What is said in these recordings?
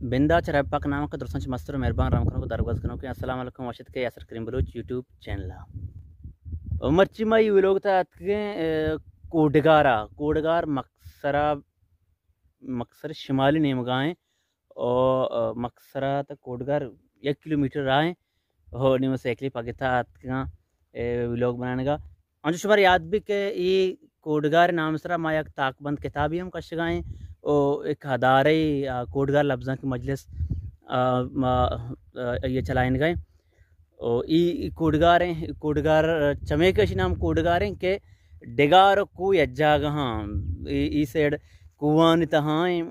بندات چہ رب پاک نام کہ درستاں چہ مستر و مہربان رحم کنوک و درگوز کنوک۔ السلام علیکم، وش اتکے یاسر کریم بلوچ یوٹیوب چینل ءَ۔ و مرچی ما اے ویلوگ تہا اتکگیں، اے، کوڈگار ءَ، کوڈگار مکسر ءَ، مکسر شمالی نیمگا ایں۔ او، اے، مکسر ءَ تا کوڈگار یک کلومیٹر راہ ایں۔ او نیمو سائیکلی پگتا اتکگاں، اے، ویلوگ بنانگا۔ انچو شمارا یات بی کہ اے کوڈگار نام سرا ما یک تاکبند کتابے ہم کشگا ایں، او یک ادارہ، آ، کوڈگار لبزانکی مجلس، آ، ما، آ، اے چلائینگا ایں۔ او اے کوڈگار ایں، کوڈگار چمیکہ اشی نام کوڈگار ایں کہ ڈگار و کوہ یک جاگہ ہاں، اے، اے سائیڈ کوہانی تہا ایں۔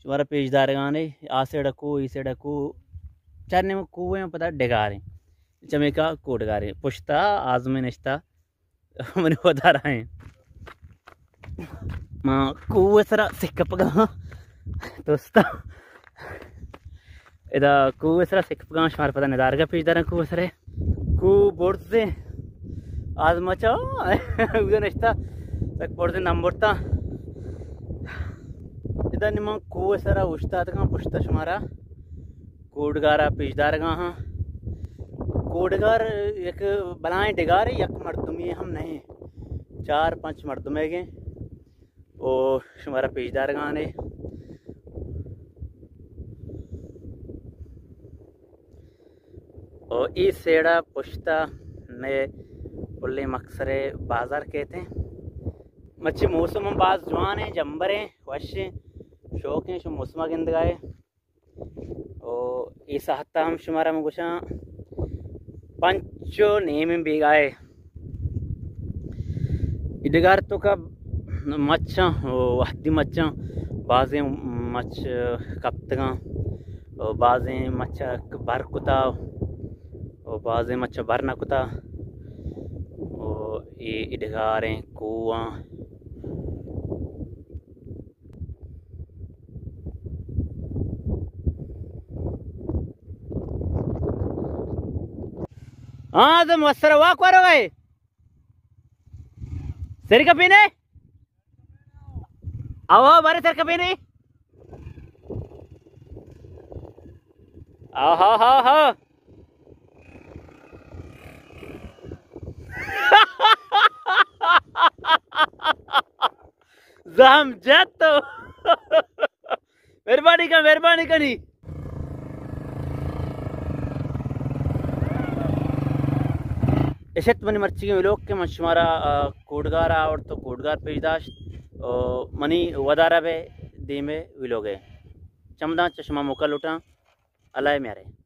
شمارا پیش دارگانے، آ سیڑ کو، ای سیڑ کو، چار نیم کو ہیں، پتہ ڈگار ہیں۔ چمیکا کوڈگار ہیں۔ پشتا آزمے نشتا، منی ودارا ہیں۔ ما کو سرا سکپگا، دوستا۔ ادا کو سرا سکپگا، شمار پتہ ندارگا پیش دارن کو سرے۔ کو برزیں آزمچا، اودا نشتا، سک برزیں نمبرتا۔ ادا نی من کوہ سرا اوشتاتگاں، پشتا شمارا کوڈگارا پیش دارگا ہاں۔ کوڈگار یک بلائیں ڈگارے، یک مردمی ہم نہیں، چار پنچ مردمے گے۔ او شمارا پیش دارگانے۔ او ای سیڑا پشتا مئے پلیں مکسرے بازار کیت ہیں۔ مرچی موسم ہم باز جوان ہیں، جمبر ہیں، وش ہیں، شوق ہیں، شو موسما گندگائے۔ او ای ساعتا ہم شمارا من گوشاں پنچ و نیم بیگائے۔ ای ڈگار توکا مچاں، او وہدی مچاں، بازیں مچ کپتگاں، او بازیں مچ بر کتا، او بازیں مچ بر نہ کتا۔ او ای، ای ڈگاریں کوہاں۔ ہاں، تو مستر واک ورو گئے۔ سر کپینے؟ آو، آو، بارے سر کپینے۔ آہا، ہا، ہا۔ زہم جت تو۔ مہربانی کن، مہربانی کنی۔ اشت منی مرچیگیں ویلوگ کہ من شمارا، آ، کوڈگار آورت و کوڈگار پیش داشت و منی ودارا بے دیمے ویلوگے۔ چمداں چہ شما موکل لوٹاں۔ اللہ میارے۔